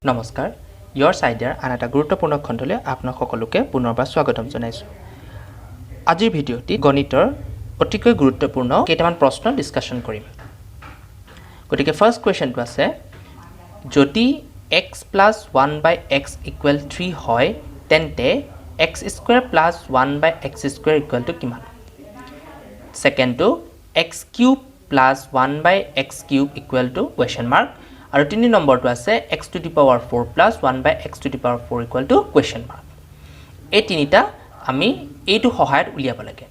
নমস্কাৰ, ইয়ৰ আইডিয়াৰ আন এটা গুৰুত্বপূৰ্ণ খণ্ডলৈ আপোনাক সকলোকে পুনৰবাৰ স্বাগতম জনাইছোঁ। আজিৰ ভিডিঅ'টিত গণিতৰ অতিকৈ গুৰুত্বপূৰ্ণ কেইটামান প্ৰশ্ন ডিছকাশ্যন কৰিম। গতিকে ফাৰ্ষ্ট কুৱেশ্যনটো আছে, যদি x plus one by x equal three হয়, তেন্তে x square plus one by x square equal to কিমান? ছেকেণ্ডটো, x cube plus one by x cube equal to question mark। আৰু তিনি নম্বৰটো আছে, x to the power four plus one by x to the power four equal to question mark। এই তিনিটা আমি এইটো সহায়ত উলিয়াব লাগে।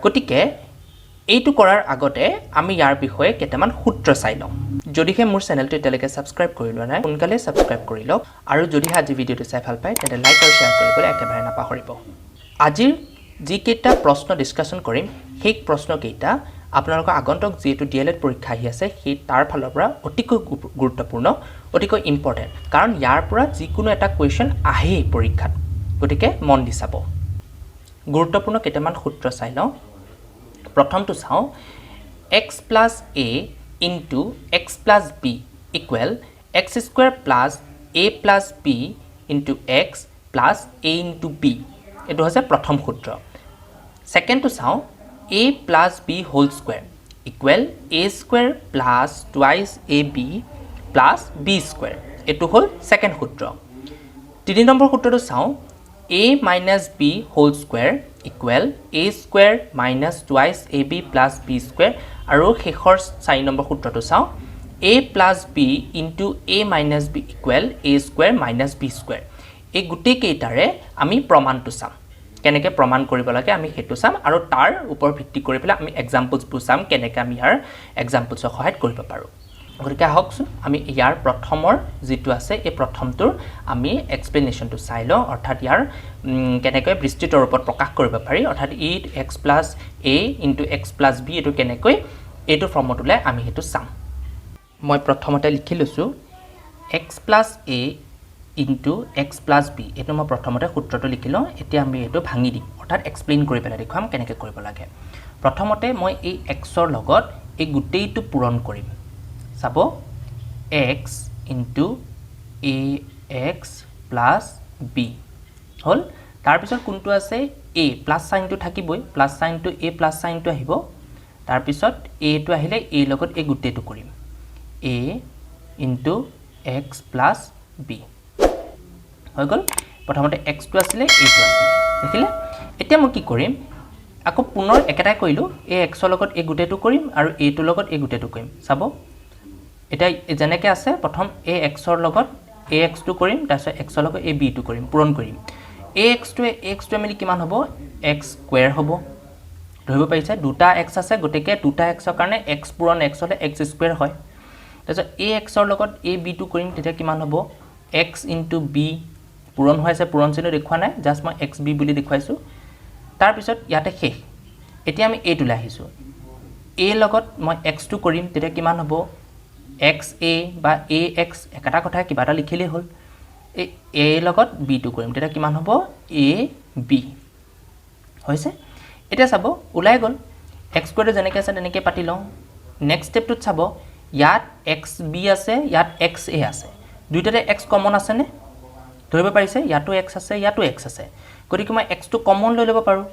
গতিকে এইটো কৰাৰ আগতে আমি ইয়াৰ বিষয়ে কেইটামান সূত্ৰ চাই লওঁ। যদিহে মোৰ চেনেলটো এতিয়ালৈকে ছাবস্ক্ৰাইব কৰি লোৱা নাই, সোনকালে ছাবস্ক্ৰাইব কৰি লওক আৰু যদিহে আজি ভিডিঅ'টো চাই ভাল পায়, তেন্তে লাইক আৰু শ্বেয়াৰ কৰিবলৈ একেবাৰে নাপাহৰিব। আজিৰ যিকেইটা প্ৰশ্ন ডিছকাশ্যন কৰিম, সেই প্ৰশ্নকেইটা আপোনালোকৰ আগন্তুক যিহেতু ডি.এল.এড পৰীক্ষা আহি আছে, সেই তাৰ ফালৰ পৰা অতিকৈ গুৰুত্বপূৰ্ণ, অতিকৈ ইম্পৰ্টেণ্ট, কাৰণ ইয়াৰ পৰা যিকোনো এটা কুৱেশ্যন আহেই পৰীক্ষাত। গতিকে মন দি চাব। গুৰুত্বপূৰ্ণ কেইটামান সূত্ৰ চাই লওঁ। প্ৰথমটো চাওঁ, x plus a into x plus b equal x square plus a plus b into x plus a into b। এইটো হৈছে প্ৰথম সূত্ৰ। ছেকেণ্ডটো চাওঁ, a plus b whole square equal a square plus twice a b plus b square। এইটো হ'ল second সূত্ৰ। তিনি number সূত্ৰটো চাওঁ, a minus b whole square equal a square minus twice a b plus b square। আৰু শেষৰ চাৰি number সূত্ৰটো চাওঁ, a plus b into a minus b equal a square minus b square। এই গোটেইকেইটাৰে আমি প্ৰমাণটো চাম। কেনেকৈ প্ৰমাণ কৰিব লাগে আমি সেইটো চাম আৰু তাৰ ওপৰত ভিত্তি কৰি পেলাই আমি এক্সাম্পলছবোৰ চাম, কেনেকৈ আমি ইয়াৰ এক্সাম্পলছৰ সহায়ত কৰিব পাৰোঁ। গতিকে আহকচোন, আমি ইয়াৰ প্ৰথমৰ যিটো আছে, এই প্ৰথমটোৰ আমি এক্সপ্লেনেশ্যনটো চাই লওঁ। অৰ্থাৎ ইয়াৰ কেনেকৈ বিস্তৃত ৰূপত প্ৰকাশ কৰিব পাৰি, অৰ্থাৎ ই x plus a into x plus b, এইটো কেনেকৈ এইটো ফৰ্মত ওলাই, আমি সেইটো চাম। মই প্ৰথমতে লিখি লৈছোঁ, x plus a into x plus b। এইটো মই প্ৰথমতে সূত্ৰটো লিখি লওঁ। এতিয়া আমি এইটো ভাঙি দিম, অৰ্থাৎ এক্সপ্লেইন কৰি পেলাই দেখুৱাম কেনেকৈ কৰিব লাগে। প্ৰথমতে মই এই এক্সৰ লগত এই গোটেইটো পূৰণ কৰিম। চাব, x into a x plus b হ'ল। তাৰপিছত কোনটো আছে? এ প্লাছ চাইনটো থাকিবই, প্লাছ চাইনটো, এ প্লাছ চাইনটো আহিব। তাৰপিছত এটো আহিলে এৰ লগত এই গোটেইটো কৰিম, a into x plus b হৈ গ'ল। প্ৰথমতে এক্সটো আছিলে, এইটো আছিলে, দেখিলে? এতিয়া মই কি কৰিম? আকৌ পুনৰ একেটাই কৰিলোঁ। এই এক্সৰ লগত এই গোটেইটো কৰিম আৰু এইটোৰ লগত এই গোটেইটো কৰিম। চাব, এতিয়া যেনেকৈ আছে, প্ৰথম এই এক্সৰ লগত এ এক্সটো কৰিম, তাৰপিছত এক্সৰ লগত এই বিটো কৰিম, পূৰণ কৰিম। এই এক্সটোৱে এই এক্সটোৱে মিলি কিমান হ'ব? এক্স স্কুৱেৰ হ'ব। ধৰিব পাৰিছে? দুটা এক্স আছে, গতিকে দুটা এক্সৰ কাৰণে এক্স পূৰণ এক্স হ'লে এক্স স্কুৱেৰ হয়। তাৰপিছত এই এক্সৰ লগত এই বিটো কৰিম, তেতিয়া কিমান হ'ব? X into b. পূৰণ হৈ আছে, পূৰণ চিহ্ন দেখুওৱা নাই, জাষ্ট মই এক্স বি বুলি দেখুৱাইছোঁ। তাৰপিছত ইয়াতে শেষ। এতিয়া আমি এইটোলৈ আহিছোঁ। এ লগত মই এক্সটো কৰিম, তেতিয়া কিমান হ'ব? এক্স এ বা এ এক্স একেটা কথাই, কিবা এটা লিখিলেই হ'ল। এই এ লগত বিটো কৰিম, তেতিয়া কিমান হ'ব? এ বি হৈছে। এতিয়া চাব, ওলাই গ'ল। এক্স স্কুৱেৰটো যেনেকৈ আছে তেনেকৈ পাতি লওঁ। নেক্সট ষ্টেপটোত চাব, ইয়াত এক্স বি আছে, ইয়াত এক্স এ আছে। দুইটাতে এক্স কমন আছেনে? ধৰিব পাৰিছে? ইয়াতো এক্স আছে, ইয়াতো এক্স আছে। গতিকে মই এক্সটো কমন লৈ ল'ব পাৰোঁ।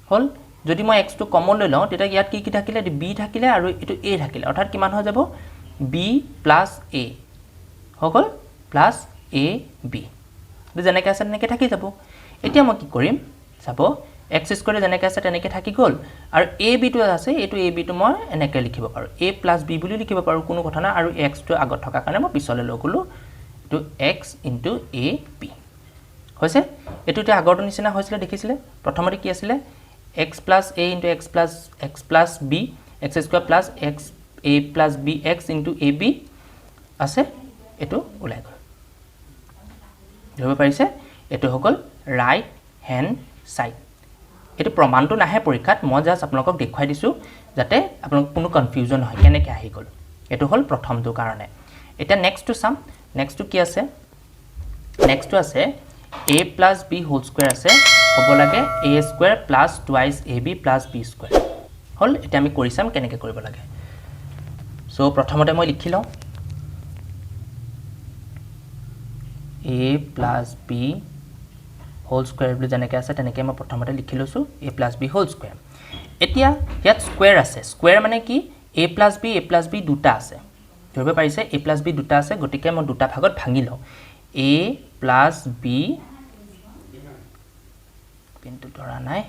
হ'ল। যদি মই এক্সটো কমন লৈ লওঁ, তেতিয়া ইয়াত কি কি থাকিলে? বি থাকিলে আৰু এইটো এ থাকিলে। অৰ্থাৎ কিমান হৈ যাব? বি প্লাছ এ হৈ গ'ল, প্লাছ এ বি। এইটো যেনেকৈ আছে তেনেকৈ থাকি যাব। এতিয়া মই কি কৰিম চাব, এক্স স্কুৱেৰটো যেনেকৈ আছে তেনেকৈ থাকি গ'ল আৰু এ বিটো আছে, এইটো এ বিটো মই এনেকৈ লিখিব পাৰোঁ, এ প্লাছ বি বুলিও লিখিব পাৰোঁ, কোনো কথা নাই। আৰু এক্সটো আগত থকাৰ কাৰণে মই পিছলৈ লৈ গ'লোঁ। এইটো এক্স ইনটু এ বি হৈছে। এইটো এতিয়া আগৰটো নিচিনা হৈছিলে, দেখিছিলে? প্ৰথমতে কি আছিলে? X plus a into x plus x plus b, x square plus x a plus b x into a b আছে, এইটো ওলাই গ'ল। ধৰিব পাৰিছে? এইটো হৈ গ'ল ৰাইট হেণ্ড ছাইড। এইটো প্ৰমাণটো নাহে পৰীক্ষাত, মই জাষ্ট আপোনালোকক দেখুৱাই দিছোঁ যাতে আপোনালোক কোনো কনফিউজন নহয়, কেনেকৈ আহি গ'ল। এইটো হ'ল প্ৰথমটোৰ কাৰণে। এতিয়া নেক্সটটো চাম। নেক্সটটো কি আছে? নেক্সটটো আছে, a plus b whole square আছে, হ'ব লাগে a square plus twice a b plus b square। হ'ল। এতিয়া আমি কৰি চাম কেনেকৈ কৰিব লাগে। চ' প্ৰথমতে মই লিখি লওঁ। A plus b whole square বুলি যেনেকৈ আছে তেনেকৈ মই প্ৰথমতে লিখি লৈছোঁ, a plus b whole square। এতিয়া ইয়াত স্কুৱেৰ আছে। স্কুৱেৰ মানে কি? A plus b, a plus b দুটা আছে। ধৰিব পাৰিছে? এ প্লাছ বি দুটা আছে, গতিকে মই দুটা ভাগত ভাঙি লওঁ। এ প্লাছ বি, পেনটো ধৰা নাই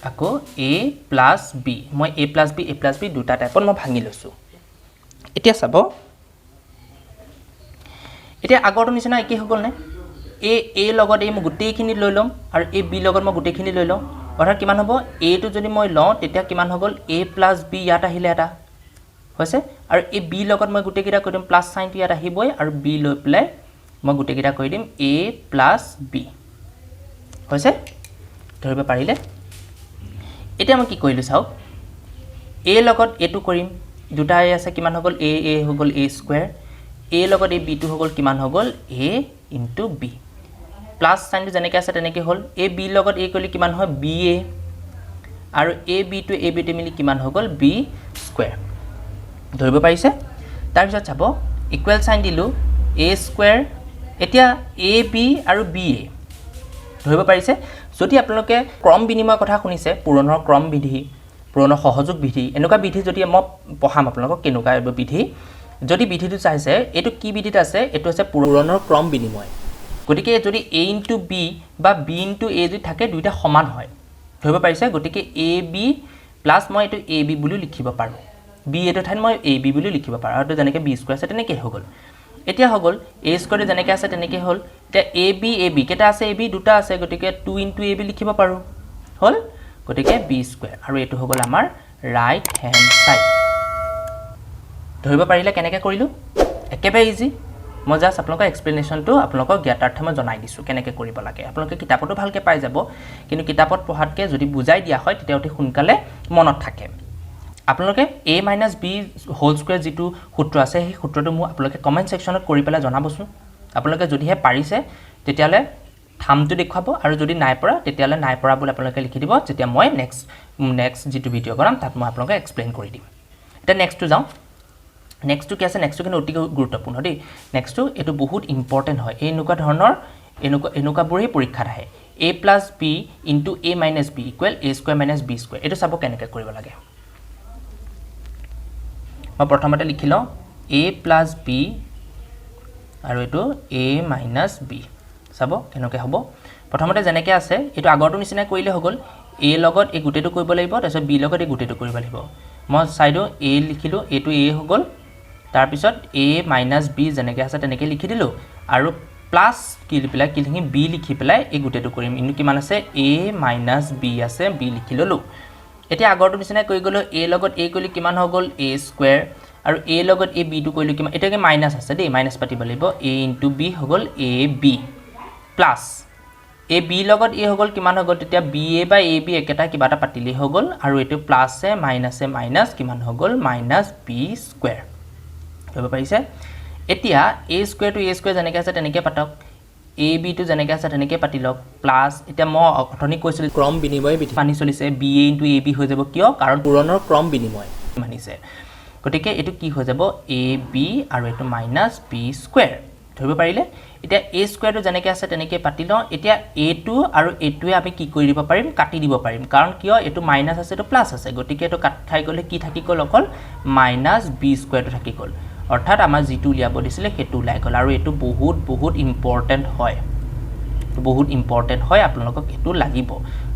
আকৌ, এ প্লাছ বি, মই a plus b, a plus b দুটা টাইপত মই ভাঙি লৈছোঁ। এতিয়া চাব, এতিয়া আগৰটো নিচিনা একেই হৈ গ'লনে? এ এ লগত এই মই গোটেইখিনি লৈ ল'ম আৰু এই বি লগত মই গোটেইখিনি লৈ লওঁ। অৰ্থাৎ কিমান হ'ব? এটো যদি মই লওঁ তেতিয়া কিমান হৈ গ'ল? এ প্লাছ বি ইয়াত আহিলে এটা হৈছে, আৰু এই বি লগত মই গোটেইকেইটা কৰি দিম, প্লাছ চাইনটো ইয়াত আহিবই, আৰু বি লৈ পেলাই মই গোটেইকেইটা কৰি দিম এ প্লাছ বি হৈছে। ধৰিব পাৰিলে? এতিয়া মই কি কৰিলোঁ চাওক, এ লগত এইটো কৰিম, দুটা এ আছে, কিমান হৈ গ'ল? এ এ হৈ গ'ল এ স্কুৱেৰ। এ লগত এই বিটো হৈ গ'ল, কিমান হৈ গ'ল? এ ইনটু বি। প্লাছ চাইনটো যেনেকৈ আছে তেনেকৈ হ'ল। এ বিৰ লগত এ কৰিলে কিমান হয়? বি এ, আৰু এ বিটো এ বিটো মিলি কিমান হৈ গ'ল? B square. ধৰিব পাৰিছে? তাৰপিছত চাব, ইকুৱেল চাইন দিলোঁ, এ স্কুৱেৰ, এতিয়া এ বি আৰু বি এ। ধৰিব পাৰিছে? যদি আপোনালোকে ক্ৰম বিনিময়ৰ কথা শুনিছে, পূৰণৰ ক্ৰম বিধি, পূৰণৰ সহযোগ বিধি, এনেকুৱা বিধি যদি মই পঢ়াম আপোনালোকক কেনেকুৱা এইবোৰ বিধি, যদি বিধিটো চাইছে, এইটো কি বিধিত আছে? এইটো হৈছে পূৰণৰ ক্ৰম বিনিময়। গতিকে যদি এ ইনটু বি বা বি ইনটু এ যদি থাকে, দুইটা সমান হয়। ধৰিব পাৰিছে? গতিকে এ বি প্লাছ মই এইটো এ বি বুলিও লিখিব পাৰোঁ, বি এইটো ঠাইত মই এ বি বুলিও লিখিব পাৰোঁ, আৰু এইটো যেনেকৈ বি স্কুৱেৰ আছে তেনেকৈ হৈ গ'ল। এতিয়া হৈ গ'ল, এ স্কুৱেৰটো যেনেকৈ আছে তেনেকৈ হ'ল। এতিয়া এ বি, এ বি কেইটা আছে? এ বি দুটা আছে, গতিকে টু ইনটু এ বি লিখিব পাৰোঁ, হ'ল। গতিকে বি স্কুৱেৰ, আৰু এইটো হৈ গ'ল আমাৰ ৰাইট হেণ্ড ছাইড। ধৰিব পাৰিলে কেনেকৈ কৰিলোঁ? একেবাৰে ইজি। মই জাষ্ট আপোনালোকৰ এক্সপ্লেনেশ্যনটো আপোনালোকৰ জ্ঞাতাৰ্থে মই জনাই দিছোঁ কেনেকৈ কৰিব লাগে। আপোনালোকে কিতাপতো ভালকৈ পাই যাব, কিন্তু কিতাপত পঢ়াতকৈ যদি বুজাই দিয়া হয় তেতিয়া অতি সোনকালে মনত থাকে। আপোনালোকে a minus b whole square যিটো সূত্ৰ আছে, সেই সূত্ৰটো মোক আপোনালোকে কমেণ্ট ছেকশ্যনত কৰি পেলাই জনাবচোন। আপোনালোকে যদিহে পাৰিছে তেতিয়াহ'লে থামটো দেখুৱাব, আৰু যদি নাই পৰা তেতিয়াহ'লে নাই পৰা বুলি আপোনালোকে লিখি দিব। যেতিয়া মই নেক্সট যিটো ভিডিঅ' বনাম তাত মই আপোনালোকক এক্সপ্লেইন কৰি দিম। এতিয়া নেক্সটটো যাওঁ। নেক্সটটো কি আছে? নেক্সটটো কিন্তু অতি গুৰুত্বপূৰ্ণ দেই। নেক্সটটো এইটো বহুত ইম্পৰ্টেণ্ট হয়। এই এনেকুৱা ধৰণৰ এনেকুৱাবোৰেই পৰীক্ষাত আহে। A plus b into a minus b equal a square minus b square। এইটো চাব কেনেকৈ কৰিব লাগে। মই প্ৰথমতে লিখি লওঁ এ প্লাছ বি আৰু এইটো এ মাইনাছ বি। চাব কেনেকৈ হ'ব। প্ৰথমতে যেনেকৈ আছে এইটো আগৰটো নিচিনাই কৰিলে হৈ গ'ল। এ লগত এই গোটেইটো কৰিব লাগিব, তাৰপিছত বি লগত এই গোটেইটো কৰিব লাগিব। মই চাই দিওঁ, এ লিখিলোঁ, এইটো এ হৈ গ'ল, তাৰপিছত এ মাইনাছ বি যেনেকৈ আছে তেনেকৈ লিখি দিলোঁ, আৰু প্লাছ কি পেলাই কি লিখিম? বি লিখি পেলাই এই গোটেইটো কৰিম। ইনটু কিমান আছে? এ মাইনাছ বি আছে, বি লিখি ল'লোঁ। এতিয়া আগৰটো নিচিনাই কৰি গ'লোঁ, এ লগত এ কৰিলে কিমান হৈ গ'ল? এ স্কুৱেৰ, আৰু এ লগত এই বিটো কৰিলোঁ কিমান? এতিয়া মাইনাছ আছে দেই, মাইনাছ পাতিব লাগিব। এ ইনটু বি হৈ গ'ল A B plus A B লগত এ হৈ গ'ল, কিমান হৈ গ'ল? তেতিয়া বি এ বা এ বি একেটা কিবা এটা পাতিলেই হৈ গ'ল। আৰু এইটো প্লাছে মাইনাছে মাইনাছ কিমান হৈ গ'ল? Minus b square. ধৰিব পাৰিছে? এতিয়া এ স্কুৱেৰটো এ স্কুৱেৰ যেনেকৈ আছে তেনেকৈ পাতক, এ বিটো যেনেকৈ আছে তেনেকৈ পাতি লওক, প্লাছ এতিয়া মই অথনি কৈছিলোঁ ক্ৰম বিনিময় বিধি মানি চলিছে, b a into a b হৈ যাব। কিয়? কাৰণ পূৰণৰ ক্ৰম বিনিময় মানিছে। গতিকে এইটো কি হৈ যাব? এ বি আৰু এইটো মাইনাছ বি স্কুৱেৰ। ধৰিব পাৰিলে? এতিয়া এ স্কুৱেৰটো যেনেকৈ আছে তেনেকৈ পাতি লওঁ। এতিয়া এইটো আৰু এইটোৱে আমি কি কৰি দিব পাৰিম? কাটি দিব পাৰিম। কাৰণ কিয়? এইটো মাইনাছ আছে, এইটো প্লাছ আছে, গতিকে এইটো কাট খাই গ'লে কি থাকি গ'ল? অকল মাইনাছ বি স্কুৱেৰটো থাকি গ'ল। অৰ্থাৎ আমাৰ যিটো উলিয়াব দিছিলে সেইটো ওলাই গ'ল। আৰু এইটো বহুত বহুত ইম্পৰ্টেণ্ট হয়, বহুত ইম্পৰ্টেণ্ট হয়, আপোনালোকক এইটো লাগিব।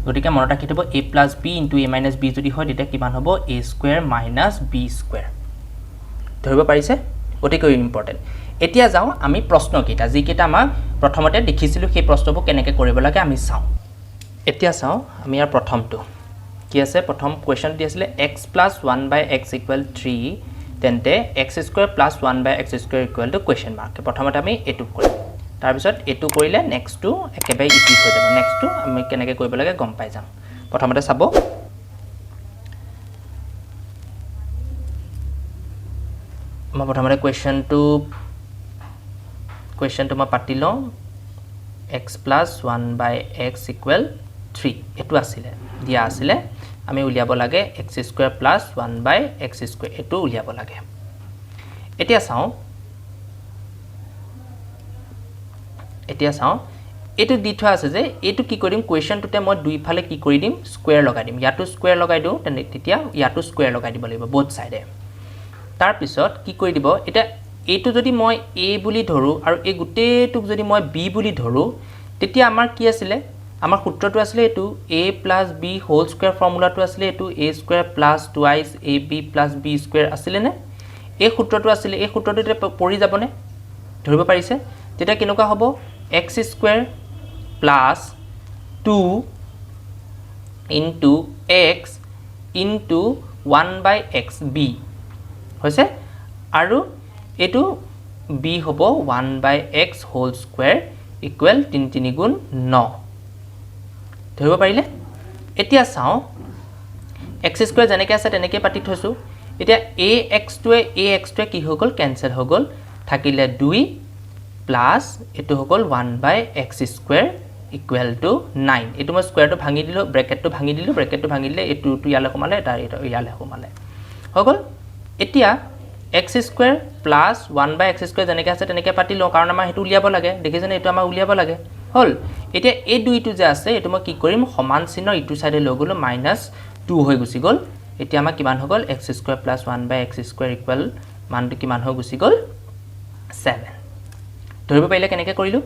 গতিকে মনত ৰাখি থ'ব, a plus b into a minus b যদি হয় তেতিয়া কিমান হ'ব? A square minus b square। ধৰিব পাৰিছে? অতিকৈ ইম্পৰ্টেণ্ট। এতিয়া যাওঁ আমি প্ৰশ্নকেইটা, যিকেইটা আমাক প্ৰথমতে দেখিছিলোঁ, সেই প্ৰশ্নবোৰ কেনেকৈ কৰিব লাগে আমি চাওঁ। এতিয়া চাওঁ আমি ইয়াৰ প্ৰথমটো কি আছে। প্ৰথম কুৱেশ্যন দি আছিলে x plus one by x equal three, তেন্তে x square plus one by x square equal to question mark। প্ৰথমতে আমি এইটো কৰিম, তাৰপিছত এইটো কৰিলে নেক্সটটো একেবাৰে ইজি হৈ যাব। নেক্সটটো আমি কেনেকৈ কৰিব লাগে গম পাই যাম। প্ৰথমতে চাব, মই প্ৰথমতে কুৱেশ্যনটো মই পাতি লওঁ। X plus one by x equal three, এইটো আছিলে, দিয়া আছিলে। আমি উলিয়াব লাগে x square plus one by x square, এইটো উলিয়াব লাগে। এতিয়া চাওঁ, এতিয়া চাওঁ, এইটো দি থোৱা আছে যে এইটো কি কৰিম, কুৱেশ্যনটোতে মই দুইফালে কি কৰি দিম, স্কুৱেৰ লগাই দিম। ইয়াতো স্কুৱেৰ লগাই দিওঁ, তেনে তেতিয়া ইয়াতো স্কুৱেৰ লগাই দিব লাগিব ব'থ ছাইডে। তাৰপিছত কি কৰি দিব, এতিয়া এইটো যদি মই এ বুলি ধৰোঁ আৰু এই গোটেইটোক যদি মই বি বুলি ধৰোঁ, তেতিয়া আমাৰ কি আছিলে, আমাৰ সূত্ৰটো আছিলে এইটো A plus B whole square ফৰ্মুলাটো আছিলে এইটো A square plus twice A B plus B square আছিলেনে? এই সূত্ৰটো আছিলে, এই সূত্ৰটো এতিয়া পৰি যাবনে? ধৰিব পাৰিছে? তেতিয়া কেনেকুৱা হ'ব, X square plus two into X into one by X B হৈছে, আৰু এইটো বি হ'ব one by X whole square equal তিনি তিনি গুণ ন। ধৰিব পাৰিলে? এতিয়া চাওঁ, এক্স স্কুৱেৰ যেনেকৈ আছে তেনেকৈ পাতি থৈছোঁ। এতিয়া এই এক্সটোৱে এই এক্সটোৱে কি হৈ গ'ল, কেঞ্চেল হৈ গ'ল, থাকিলে দুই প্লাছ এইটো হৈ গ'ল one by X square equal to nine। এইটো মই স্কুৱেৰটো ভাঙি দিলোঁ, ব্ৰেকেটটো ভাঙি দিলোঁ, ব্ৰেকেটটো ভাঙি দিলে এইটোতো ইয়ালৈ সোমালে, এটা এইটো ইয়ালৈ সোমালে, হৈ গ'ল। এতিয়া X square plus one by X square যেনেকৈ আছে তেনেকৈ পাতি লওঁ, কাৰণ আমাৰ সেইটো উলিয়াব লাগে। দেখিছেনে, এইটো আমাৰ উলিয়াব লাগে। হ'ল, এতিয়া এই দুইটো যে আছে এইটো মই কি কৰিম, সমান চিহ্নৰ ইটো ছাইডে লৈ গ'লোঁ, মাইনাছ টু হৈ গুচি গ'ল। এতিয়া আমাৰ কিমান হৈ গ'ল, X square plus one by X square equal মানটো কিমান হৈ গুচি গ'ল, ছেভেন। ধৰিব পাৰিলে কেনেকৈ কৰিলোঁ?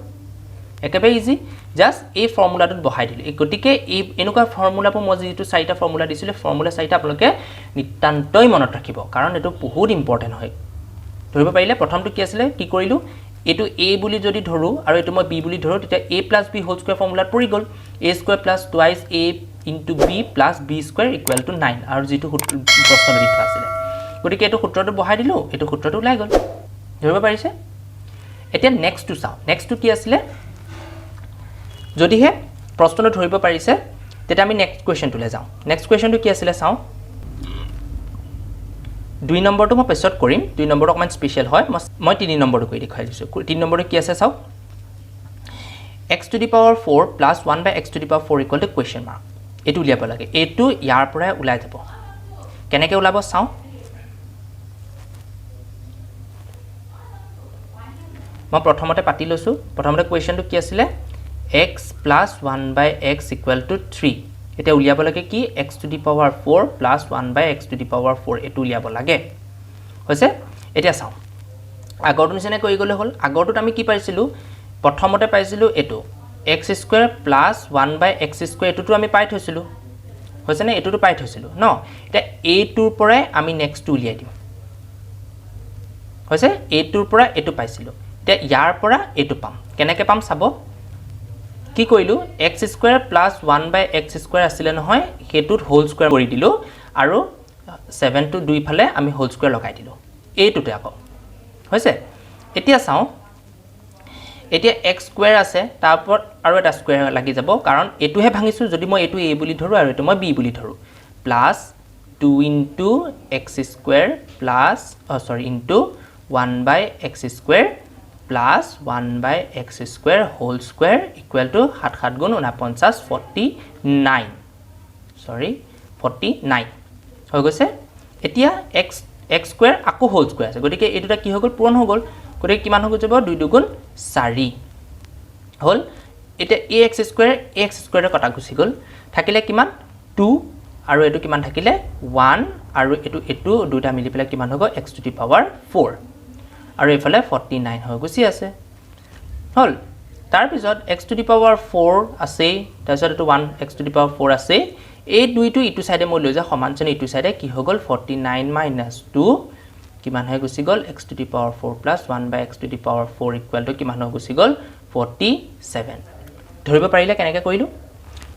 একেবাৰে ইজি, জাষ্ট এই ফৰ্মুলাটোত বহাই দিলোঁ। গতিকে এই এনেকুৱা ফৰ্মুলাবোৰ মই যিটো চাৰিটা ফৰ্মুলা দিছিলোঁ, ফৰ্মুলা চাৰিটা আপোনালোকে নিতান্তই মনত ৰাখিব, কাৰণ এইটো বহুত ইম্পৰ্টেণ্ট হয়। ধৰিব পাৰিলে? প্ৰথমটো কি আছিলে, কি কৰিলোঁ, এইটো এ বুলি যদি ধৰোঁ আৰু এইটো মই বি বুলি ধৰোঁ, তেতিয়া A plus B whole square ফৰ্মুলাত পৰি গ'ল, A square plus twice A into B plus B square equal to nine, আৰু যিটো সূত্ৰ প্ৰশ্নটো দি থোৱা আছিলে, গতিকে এইটো সূত্ৰটো বহাই দিলোঁ, এইটো সূত্ৰটো ওলাই গ'ল। ধৰিব পাৰিছে? এতিয়া নেক্সটটো চাওঁ। নেক্সটটো কি আছিলে? যদিহে প্ৰশ্নটো ধৰিব পাৰিছে, তেতিয়া আমি নেক্সট কুৱেশ্যনটোলৈ যাওঁ। নেক্সট কুৱেশ্যনটো কি আছিলে চাওঁ। দুই নম্বৰটো মই পিছত কৰিম, দুই নম্বৰটো অকণমান স্পেচিয়েল হয়। মই তিনি নম্বৰটো কৰি দেখুৱাই দিছোঁ। তিনি নম্বৰটো কি আছে চাওক, X to the power four plus one by X to the power four equal to question mark. এইটো উলিয়াব লাগে, এইটো ইয়াৰ পৰাই ওলাই যাব। কেনেকৈ ওলাব চাওঁ। মই প্ৰথমতে পাতি লৈছোঁ। প্ৰথমতে কুৱেশ্যনটো কি আছিলে, X plus one by X equal to three। এতিয়া উলিয়াব লাগে কি, X to the power four plus one by X to the power four, এইটো উলিয়াব লাগে। হৈছে? এতিয়া চাওঁ, আগৰটো নিচিনাই কৰি গ'লে হ'ল। আগৰটোত আমি কি পাইছিলোঁ, প্ৰথমতে পাইছিলোঁ এইটো X square plus one by X square, এইটোতো আমি পাই থৈছিলোঁ, হৈছেনে? এইটোতো পাই থৈছিলোঁ ন। এতিয়া এইটোৰ পৰাই আমি নেক্সটটো উলিয়াই দিম। হৈছে? এইটোৰ পৰা এইটো পাইছিলোঁ, এতিয়া ইয়াৰ পৰা এইটো পাম। কেনেকৈ পাম চাব, কি কৰিলোঁ, X square plus one by X square আছিলে নহয়, সেইটোত হোল স্কুৱেৰ কৰি দিলোঁ আৰু ছেভেনটো দুইফালে আমি হোল স্কুৱেৰ লগাই দিলোঁ এইটোতে আকৌ। হৈছে? এতিয়া চাওঁ, এতিয়া এক্স স্কুৱেৰ আছে, তাৰ ওপৰত আৰু এটা স্কুৱেৰ লাগি যাব, কাৰণ এইটোহে ভাঙিছোঁ। যদি মই এইটো এ বুলি ধৰোঁ আৰু এইটো মই বি বুলি ধৰোঁ, plus two into X square plus sorry into one by X square plus one by X square whole square equal to সাত সাত গুণ 49, 49, চৰি 49 হৈ গৈছে। এতিয়া এক্স এক্স স্কুৱেৰ আকৌ হোল স্কুৱেৰ আছে, গতিকে এই দুটা কি হৈ গ'ল, পূৰণ হৈ গ'ল। গতিকে কিমান হৈ যাব, দুই দুগুণ চাৰি হ'ল। এতিয়া এ এক্স স্কুৱেৰ এ এক্স স্কুৱেৰে কটা গুচি গ'ল, থাকিলে কিমান, টু, আৰু এইটো কিমান থাকিলে, ওৱান, আৰু এইটো এইটো দুটা মিলি পেলাই কিমান হ'ব, X to the power four, আৰু এইফালে 49 হৈ গুচি আছে। হ'ল? তাৰপিছত X to the power four আছেই, তাৰপিছত এইটো one X to the power four আছেই। এই দুইটো ইটো ছাইডে মই লৈ যাওঁ, সমান চিহ্ন ইটো ছাইডে কি হৈ গ'ল, 49 মাইনাছ টু কিমান হৈ গুচি গ'ল, X to the power four plus one by X to the power four equal to কিমান হৈ গুচি গ'ল, 47। ধৰিব পাৰিলে কেনেকৈ কৰিলোঁ?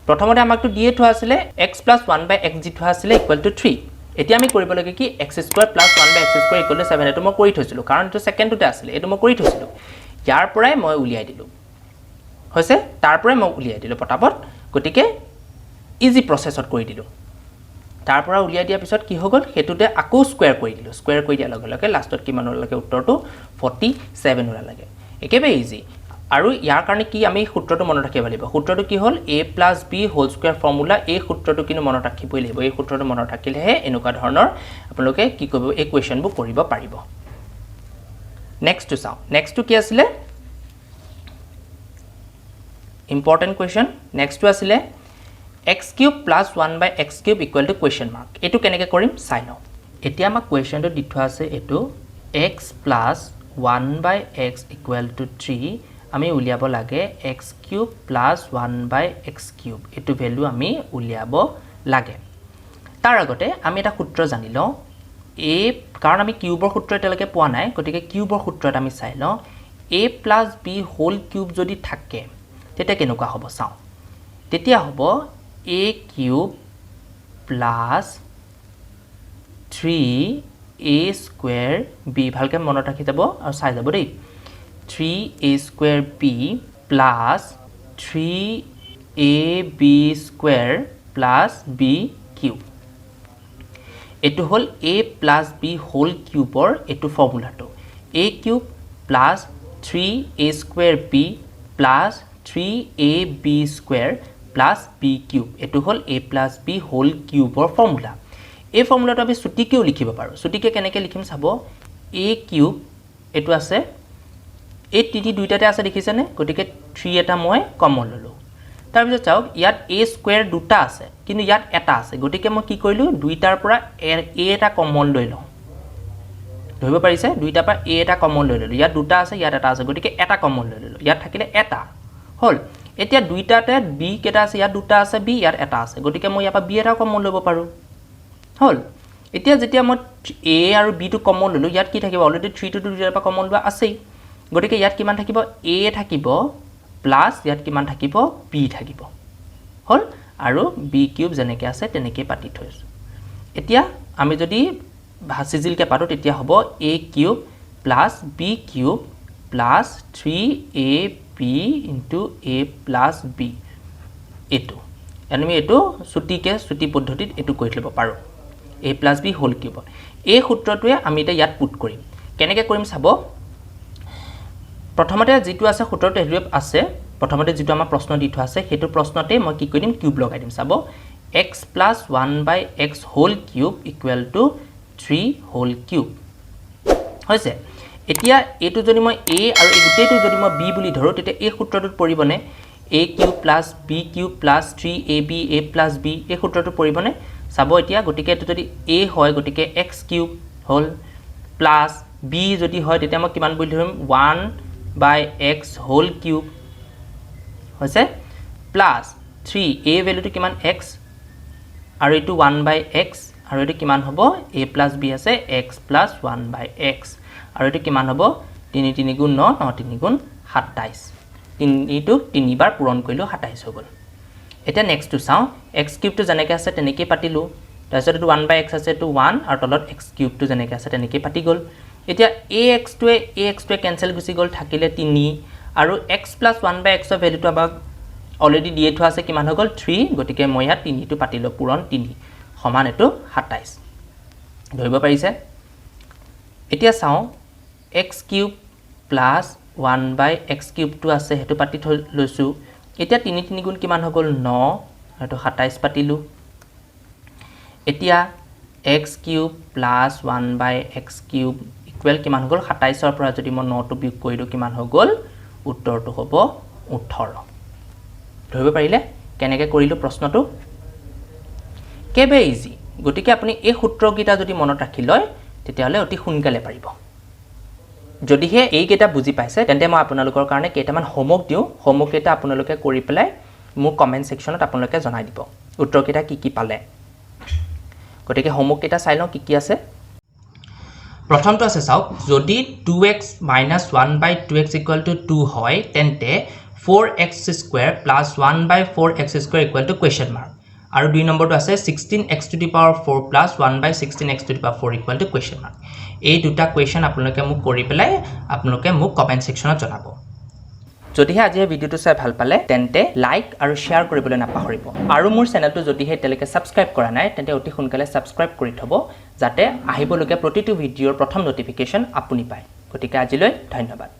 প্ৰথমতে আমাকতো দিয়ে থোৱা আছিলে X plus one by X দি থোৱা আছিলে ইকুৱেল টু থ্ৰী। এতিয়া আমি কৰিব লাগে কি, X square plus one by X square equal to seven, এইটো মই কৰি থৈছিলোঁ, কাৰণ এইটো ছেকেণ্ডটোতে আছিলে, এইটো মই কৰি থৈছিলোঁ। ইয়াৰ পৰাই মই উলিয়াই দিলোঁ। হৈছে? তাৰ পৰাই মই উলিয়াই দিলোঁ পটাপট, গতিকে ইজি প্ৰচেছত কৰি দিলোঁ। তাৰ পৰা উলিয়াই দিয়াৰ পিছত কি হৈ গ'ল, সেইটোতে আকৌ স্কুৱেৰ কৰি দিলোঁ। স্কুৱেৰ কৰি দিয়াৰ লগে লগে লাষ্টত কিমান ওলালে উত্তৰটো, 47 ওলালেগৈ। একেবাৰে ইজি। আৰু ইয়াৰ কাৰণে কি আমি সূত্ৰটো মনত ৰাখিব লাগিব। সূত্ৰটো কি হ'ল, A plus B whole square formula। এই সূত্ৰটো কিন্তু মনত ৰাখিবই লাগিব। এই সূত্ৰটো মনত ৰাখিলেহে এনেকুৱা ধৰণৰ আপোনালোকে কি কৰিব, এই কুৱেশ্যনবোৰ কৰিব পাৰিব। নেক্সটটো চাওঁ। নেক্সটটো কি আছিলে? Important question. নেক্সটটো আছিলে x cube plus one by x cube equal to question mark. এইটো কেনেকৈ কৰিম চাই লওঁ। এতিয়া আমাক কুৱেশ্যনটো দি থোৱা আছে এইটো x plus one by x equal to three। আমি উলিয়াব লাগে x cube plus one by x cube, এইটো ভেলু আমি উলিয়াব লাগে। তাৰ আগতে আমি এটা সূত্ৰ জানি লওঁ এই, কাৰণ আমি কিউবৰ সূত্ৰ এতিয়ালৈকে পোৱা নাই, গতিকে কিউবৰ সূত্ৰ এটা আমি চাই লওঁ। A plus b whole cube যদি থাকে তেতিয়া কেনেকুৱা হ'ব চাওঁ। তেতিয়া হ'ব a cube plus three a square b। ভালকৈ মনত ৰাখি যাব আৰু চাই যাব দেই। Three a square b plus three a b square plus b cube। এইটো হ'ল এ প্লাছ বি হোল কিউবৰ এইটো ফৰ্মুলাটো, a cube plus three a square b plus three a b square plus b cube। এইটো হ'ল A plus B whole কিউবৰ formula. এই ফৰ্মুলাটো আমি চুটিকৈও লিখিব পাৰোঁ। চুটিকৈ কেনেকৈ লিখিম চাব। এ কিউব এইটো আছে, এই তিনি দুইটাতে আছে, দেখিছেনে? গতিকে থ্ৰী এটা মই কমন ল'লোঁ। তাৰপিছত চাওক, ইয়াত এ স্কুৱেৰ দুটা আছে কিন্তু ইয়াত এটা আছে, গতিকে মই কি কৰিলোঁ? দুইটাৰ পৰা এ এটা কমন লৈ লওঁ। ধৰিব পাৰিছে? দুইটাৰ পৰা এ এটা কমন লৈ ল'লোঁ। ইয়াত দুটা আছে, ইয়াত এটা আছে, গতিকে এটা কমন লৈ ল'লোঁ। ইয়াত থাকিলে এটা হ'ল। এতিয়া দুইটাতে বি কেইটা আছে? ইয়াত দুটা আছে বি, ইয়াত এটা আছে, গতিকে মই ইয়াৰ পৰা বি এটাও কমন ল'ব পাৰোঁ। হ'ল। এতিয়া যেতিয়া মই এ আৰু বিটো কমন ল'লোঁ, ইয়াত কি থাকিব? অলৰেডি থ্ৰীটোতো দুইটাৰ পৰা কমন লোৱা আছেই, গতিকে ইয়াত কিমান থাকিব? এ থাকিব প্লাছ ইয়াত কিমান থাকিব? বি থাকিব। হ'ল। আৰু বি কিউব যেনেকৈ আছে তেনেকেই পাতি থৈছোঁ। এতিয়া আমি যদি চিজিলকৈ পাতোঁ, তেতিয়া হ'ব a cube plus b cube plus three a b into a plus b। এইটো আমি এইটো চুটিকৈ, চুটি পদ্ধতিত এইটো কৰি ল'ব পাৰোঁ এ প্লাছ বি হোল কিউবত। এই সূত্ৰটোৱে আমি এতিয়া ইয়াত পুট কৰিম। কেনেকৈ কৰিম চাব। প্ৰথমতে যিটো আছে সূত্ৰটো সেইটোৱে আছে। প্ৰথমতে যিটো আমাৰ প্ৰশ্ন দি থোৱা আছে, সেইটো প্ৰশ্নতেই মই কি কৰি দিম? কিউব লগাই দিম। চাব, x plus one by x whole cube equal to three whole cube হৈছে। এতিয়া এইটো যদি মই এ আৰু এই গোটেইটো যদি মই বি বুলি ধৰোঁ, তেতিয়া এই সূত্ৰটোত পৰিবনে? A cube plus b cube plus three a b a plus b, এই সূত্ৰটো পৰিবনে চাব এতিয়া। গতিকে এইটো যদি এ হয়, গতিকে এক্স কিউব হ'ল, প্লাছ বি যদি হয় তেতিয়া মই কিমান বুলি ধৰিম? One by x whole cube হৈছে, প্লাছ থ্ৰী, এ ভেলুটো কিমান? এক্স, আৰু এইটো ওৱান বাই এক্স, আৰু এইটো কিমান হ'ব? এ প্লাছ বি আছে, x plus one by x। আৰু এইটো কিমান হ'ব? তিনি তিনি গুণ ন, ন তিনি গুণ 27। তিনিটোক তিনিবাৰ পূৰণ কৰিলোঁ, 27 হৈ গ'ল। এতিয়া নেক্সটটো চাওঁ। এক্স কিউবটো যেনেকৈ আছে তেনেকেই পাতিলোঁ। তাৰপিছত এইটো ওৱান বাই এক্স আছে, এইটো ওৱান, আৰু তলত এক্স কিউবটো যেনেকৈ আছে তেনেকেই পাতি গ'ল। এতিয়া এ এক্সটোৱে এ এক্সটোৱে কেঞ্চেল গুচি গ'ল, থাকিলে তিনি। আৰু এক্স প্লাছ ওৱান বাই এক্সৰ ভেলুটো আমাক অলৰেডি দিয়ে থোৱা আছে, কিমান হৈ গ'ল? থ্ৰী। গতিকে মই ইয়াত তিনিটো পাতিলোঁ, পূৰণ তিনি সমান এইটো 27। ধৰিব পাৰিছে? এতিয়া চাওঁ, x cube plus one by x কিউবটো আছে, সেইটো পাতি থৈ লৈছোঁ। এতিয়া তিনি তিনি গুণ কিমান হৈ গ'ল? ন। সেইটো 27 পাতিলোঁ। এতিয়া x cube plus one by x cube equal কিমান হৈ গ'ল? 27ৰ পৰা যদি মই নটো বিয়োগ কৰি দিওঁ, কিমান হৈ গ'ল? উত্তৰটো হ'ব 18। ধৰিব পাৰিলে কেনেকৈ কৰিলোঁ প্ৰশ্নটো? একেবাৰে ইজি। গতিকে আপুনি এই সূত্ৰকেইটা যদি মনত ৰাখি লয়, তেতিয়াহ'লে অতি সোনকালে পাৰিব। যদিহে এইকেইটা বুজি পাইছে, তেন্তে মই আপোনালোকৰ কাৰণে কেইটামান হোমৱৰ্ক দিওঁ। হোমৱৰ্ককেইটা আপোনালোকে কৰি পেলাই মোক কমেণ্ট ছেকশ্যনত আপোনালোকে জনাই দিব উত্তৰকেইটা কি কি পালে। গতিকে হোমৱৰ্ককেইটা চাই লওঁ কি কি আছে। প্ৰথমটো আছে চাওক, যদি two x minus one by two x equal to two হয়, তেন্তে four x square plus one by four x square equal to question mark। আৰু দুই নম্বৰটো আছে 16 x to the power four plus one by 16 x to the power four equal to question mark। এই দুটা question আপোনালোকে মোক কৰি পেলাই আপোনালোকে মোক কমেণ্ট ছেকশ্যনত জনাব। যদিহে আজি এই ভিডিঅ'টো চাই ভাল পালে, তেন্তে লাইক আৰু শ্বেয়াৰ কৰিবলৈ নাপাহৰিব। আৰু মোৰ চেনেলটো যদিহে এতিয়ালৈকে ছাবস্ক্ৰাইব কৰা নাই, তেন্তে অতি সোনকালে ছাবস্ক্ৰাইব কৰি থ'ব, যাতে আহিবলগীয়া প্ৰতিটো ভিডিঅ'ৰ প্ৰথম ন'টিফিকেশ্যন আপুনি পায়। গতিকে আজিলৈ ধন্যবাদ।